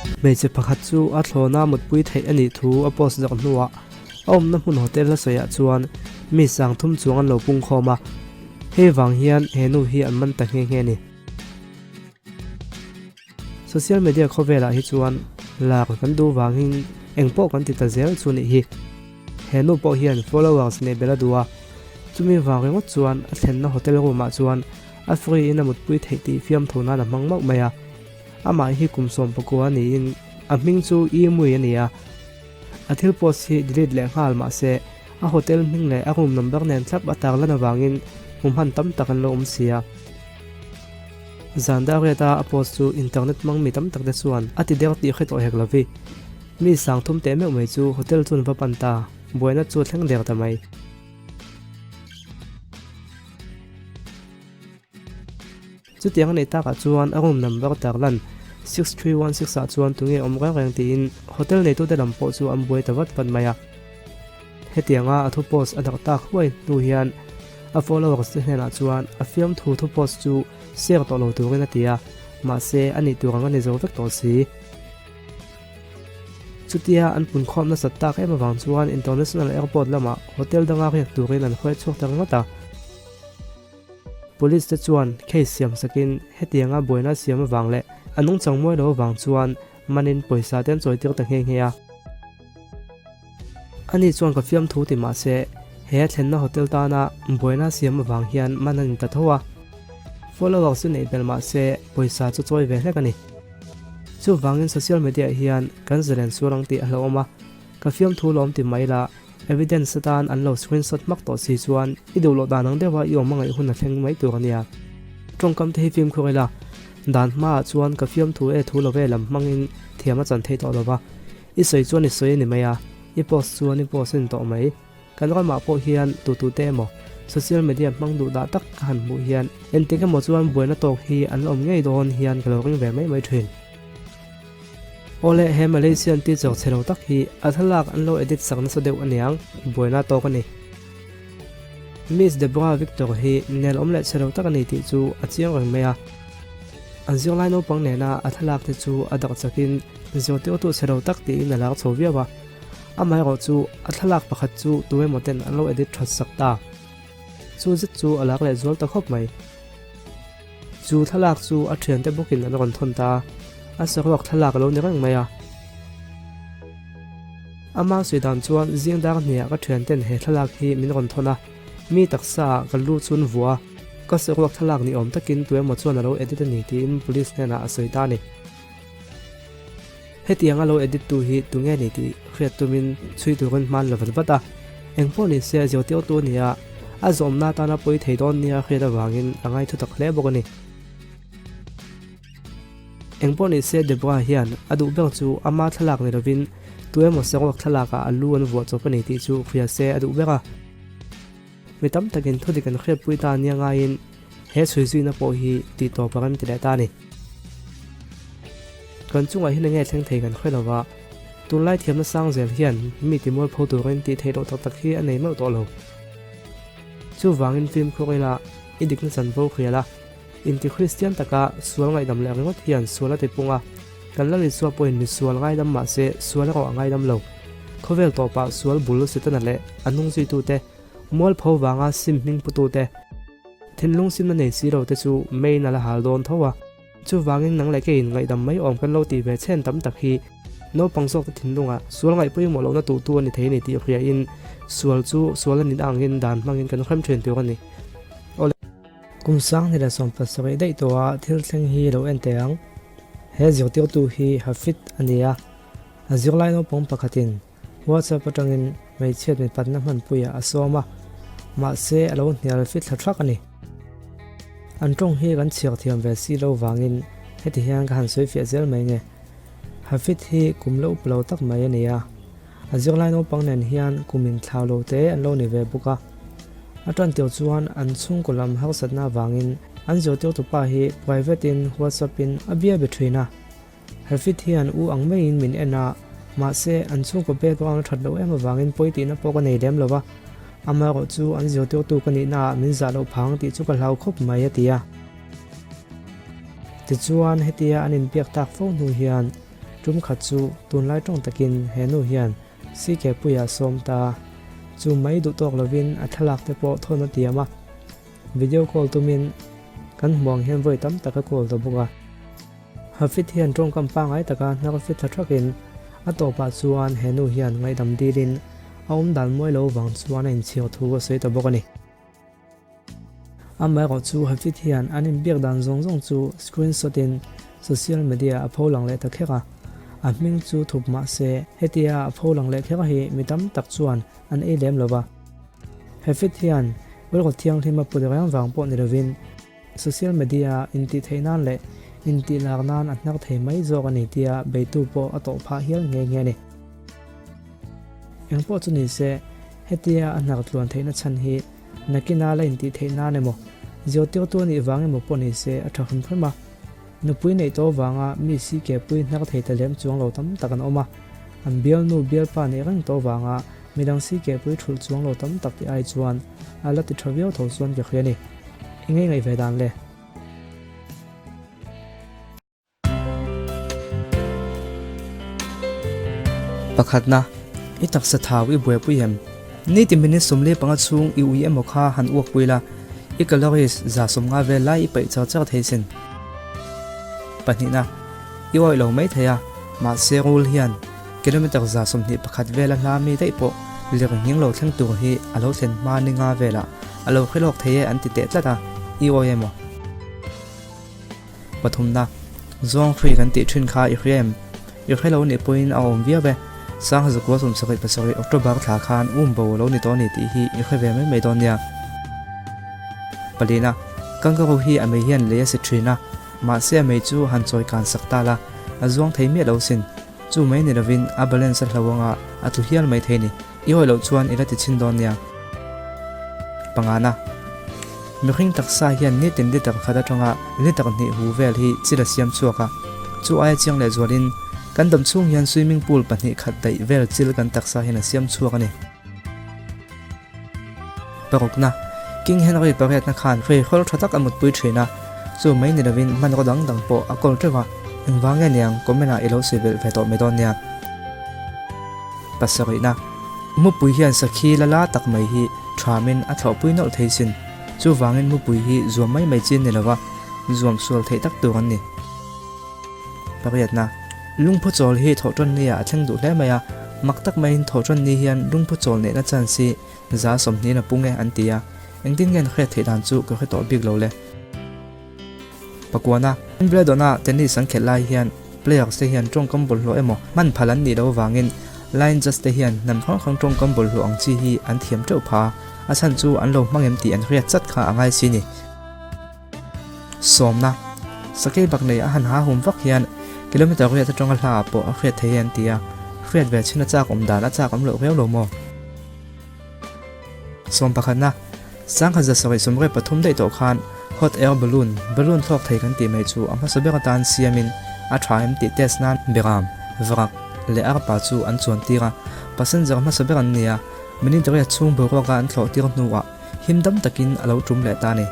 Hmeichhe pakhat chu a thlawna mutpui theih a nih thu a post zawk hnuah a awmna hmun hotel a sawiah chuan mi 3000 chuang an lo pungkhawm a, hei vang hian he nu hi an man ta nghe nghe a ni. Social media khawvelah hi chuan lar kan duh vangin engpawh kan ti ta zel chu nih hi. He nu pawh hian followers neih belh a duh a, chumi vang ringawt chuan a thlenna hotel room ah chuan a free in a mutpui theih tih fiamthu nan a hmang mauh mai a. Amah hi kum 19 niin a hming chu E Mui a ni a. A thil post hi delete leh nghal mah se a hotel hming leh a room number nen thlap a tarlan avangin hmu hman tam tak an lo awm si a. Zan dar riata a post chu internet hmang mi tam tak te chuan a ti der tih hre tawh hek lovi. Mi 3000 teh meuh mai chu hotel chuan va pan ta, buaina chu a thleng der ta mai. Chutiang a neih takah chuan a room number tarlan 6316 ah chuan tunge awm reng reng tiin hotel neitute lam pawh chu an buai ta vat vat mai a. Hetianga a thu post a darh tak huai hnu hian a followers te hnenah chuan a fiamthu thu post chu share tawh lo turin a ti a, mahse a nih tur ang a ni zo vek tawh si. Chutia an punkhawm nasat tak em avang chuan International Airport lamah hotel danga riak turin an hruai chhuak ta ringawt a. Police te chuan case siam sakin hetianga buaina siam avang leh a nungchang muai lo avang chuan manin pawisa te an chawi tir ta nghe nghe a. Ani chuan ka fiamthu ti mah se he a thlenna hotel tana buaina siam avang hian man a ni ta tho a. Followers chu neih belh mah se pawisa chu chawi ve hlek a ni. Chuvangin social media hian kan zalen sual ang tih a hlauhawm a, ka fiamthu lawm ti mai la, evidence atan an lo screenshot hmak tawh si chuan i duh loh dan ang deuha i awm a ngaih hun a thleng mai tur a nia. Tawngkam te hi fimkhur ila, dan hmaah chuan ka fiamthu e thu lo ve lam hmangin thiam a chan thei tawh lo va, i sawi chuan i sawi a ni mai a, i post chuan i post a ni tawh mai. Kan ramah pawh hian tutute emaw social media hmang duh dah tak ka han hmuh hian engtik emaw chuan buaina tawk hi an la awm ngei dawn hian ka lo ring ve mai mai thin. Awle he Malaysian teacher chhe lo tak hi a thlalak an lo edit sak nasa deuh aniang buaina tawk a ni. Miss Deborah Victor hi nel awm leh chhe lo tak a ni tih chu a chiang reng mai a. An zirlai naupang nena a thlalak te chu a darh chakin zirtirtu chhe lo tak tiin a lar chho viau a. Amaherawh chu a thlalak pakhat chu tu emaw ten an lo edit that sak ta. Chu zet chu a lak leh zual ta khawp mai. Chu thlalak chu a thiante bawkin an rawn thawn ta a, a saruak thlalak a lo ni reng mai a. Ama sawi dan chuan zing dar hniah ka thianten he thlalak hi min rawn thawn a, mi taksa ah ka lu chun vuah a, ka saruak thlalak ni awm takin tu emaw chuan a lo edit a ni tiin police hnenah a sawi ta a ni. Hetianga lo edit tu hi tunge ni tih hriat tumin chhui turin hman la vat vat a, engpawh ni se zirtirtu a ni a, a zawmna atana pawi thei dawn nia hriat avangin a ngai thutak hle bawk a ni. Engpawh ni se Deborah hian a duh ber chu ama thlalak ni lovin tu emaw saruak thlalakah a lu an vuah chawp a ni tih chu hria se a duh ber a. Mi tam takin thudik an hriatpui ta nia ngaiin he chhuizuina pawh hi tih tawp a rem ti leh ta a ni. Kan chungah hian enge thleng thei kan hre lo va, tunlai thiamna sang zel hian mi timualpho turin tih theih loh tak tak hi a nei meuh tawh lo. Chuvangin fimkhur ila i dikna chanvo hrial a, inti Kristian taka sual ngaihdam leh ringawt hian sual a tipung a, kan Lal Isua pawhin mi sual ngaidam mah se sual erawh a ngaidam lo. Khawvel tawpah sual bul Setana leh a hnungzuitute Mualpho vanga sim hming putute, thinlung simna nei si lo te chu main a la hal dawn tho a. Chuvangin nang leh keiin ngaihdam mai awm kan lo tih ve chhen tam tak hi naupang zawkte thinlungah sual ngaih pawimawh lohna tuhtu a ni thei a ni tih hriain sual chu sual a nihna angin dan hmangin kan hrem thin tur a ni. Awle. Kum 2017 daih tawha thil thleng hi lo en teh ang. He zirtirtu hi Hafid a ni a, a zirlai naupang pakhatin WhatsApp atangin hmeichhiat mipatna hmanpuiah a sawm a, mahse a lo hnial fit thla thak a ni. An tawng hi kan chhiar thiam ve si lo vangin heti hian ka han sawi fiah zel mai nge. Hafid hi kum lo up lo tak mai a ni a, a zirlai naupang nen hian kum inthlau lo te an lo ni ve bawk a. A tan tir chuan an chhungkaw lam harsatna avangin an zirtirtu pa hi private in WhatsApp in a bia be thin a. Hafid hian u ang maiin min en a, mahse an chhungkaw background a that loh em avangin pawi tihna pawh ka nei lem lo va, amaherawh chu an zirtirtu ka nihnaah min zah loh phang tih chu ka hlau khawp mai a ti a. Tichuan hetia an inbiak tak fo hnu hian Tum khat chu tunlai tawng takin he nu hian CK Puia sawm ta. Chu mai duh tawk lovin a thlalak te pawh thawn a tiam a. Video call tumin kan hmu ang hian vawi tam tak a call ta bawk a. Hafid hian tawngkam pangngai taka hnar fit tha thakin a tawpah chuan he nu hian ngaihdam dilin a awm dan mawi lo vang chuan a inchhir thu a sawi ta bawk a ni. Amaherawh chu Hafid hian an inbiak dan zawng zawng chu screenshot in social media a pho lang leh ta kher a, a hming chu thup mah se hetia a pho lang leh kher hi mi tam tak chuan an ei lem lo va. Hafid hian rilru thianghlim a put reng vang pawh ni lovin, Social media intih theih nan leh intih lak nan a hnar thei mai zawk a ni tia beitu pawh a tawh phah hial nghe nghe a ni. Engpawh chu ni se, hetia a hnar tluan theihna chhan hi nakina la intih theih nan emaw, zirtirtu a nih vang emaw pawh ni se a tha hrim hrim a. Nupui neih tawh vanga mi si ke pui hnar thei ta lem chuang lo tam tak an awm a, an bialnu bialpa neih reng tawh vanga midang si ke pui thulh chuang lo tam tak te ai chuan a la ti tha viau tho chuan ka hria a ni. I ngei ngaih ve dan le. Pakhatna, i taksa thau i buaipui em? Nitin minute 15 chhung i ui emaw kha han uakpui la, i calories 150 vel lai i paih char char thei sin. Pahnihna, i awih lo mai thei a, mahse rul hian kilometer 21 vela hla mi daih pawh lirnghing lo thleng tur hi a lo thlen hma ni nga velah a lo hre lawk thei e an ti teh tlat a, i awi emaw? Pathumna, Zawng hrui kan tih thin kha i hria em? I hre lo nih pawhin a awm viau e. Sangha zakua 77 October thla khan um bo a lo ni tawh a ni tih hi i hre ve mai mai dawn nia. Palina, Kangaroo hi a mei hian lei a si thin a, mahse a mei chu han chawi kan sak ta la, a zuang thei miah lo sin. Chu mai ni lovin a balance a hlo anga a tlu hial mai thei ni. I awih loh chuan i la ti chhin dawn nia. Pangana, Mihring taksa hian nitin liter khat atanga liter hnih hu vel hi chil a siam chhuak a. Chu aia chiang leh zualin kan dam chhung hian swimming pool pahnih khat daih vel chil kan taksa hian a siam chhuak a ni. Parukna, King Henry pariatna khan hreihawl tha tak a mutpui thin a, chu mai ni lovin hmanraw dang dang pawh a kawl teuh a, engvang nge niang comment ah i lo sawi belh ve tawh mai dawn nia. Pasarihna, Mupui hian sakhi la la tak mai hi thamin a thlawhpui nawlh thei sin, chuvangin mupui hi zuam mai mai chin ni lova zuam sual theih tak tur an ni. Pariatna, Lungphu chawl hi thawhṭawn ni ah a thleng duh hle mai a, mak tak maiin thawhṭawn ni hian lungphu chawl neihna chance hi 20% a pung e an ti a, engtin nge an hriat theih dan chu ka hre tawh bik lo le. Pakuana, Wimbledon-a tennis an khelh lai hian players te hian tawngkam bawlhhlawh emaw hman phal an nih loh avangin line judge te hian hnam hrang hrang tawngkam bawlhhlawh ang chi hi an thiam teuh pha a, a chhan chu an lo hmang em tih an hriat chat kha a ngai si ni. Sawmna, Sakei bak nei a han ha hum vak hian kilometer riat atanga hla ah pawh a hriat thei e an ti a, hriat ve chhin a chak awm dan a chak awm loh viau lo maw? Sawm pakhatna, 1773 daih tawh khan hot air balloon, balloon thlawk thei kan tih mai chu a hmasa ber atan siamin a tha em tih test nan Beram, Varak leh Arpa chu an chuan tir a, passenger hmasa ber an ni a, minute riat chhung boruaka an thlawh tir hnuah him dam takin a lo tum leh ta a ni.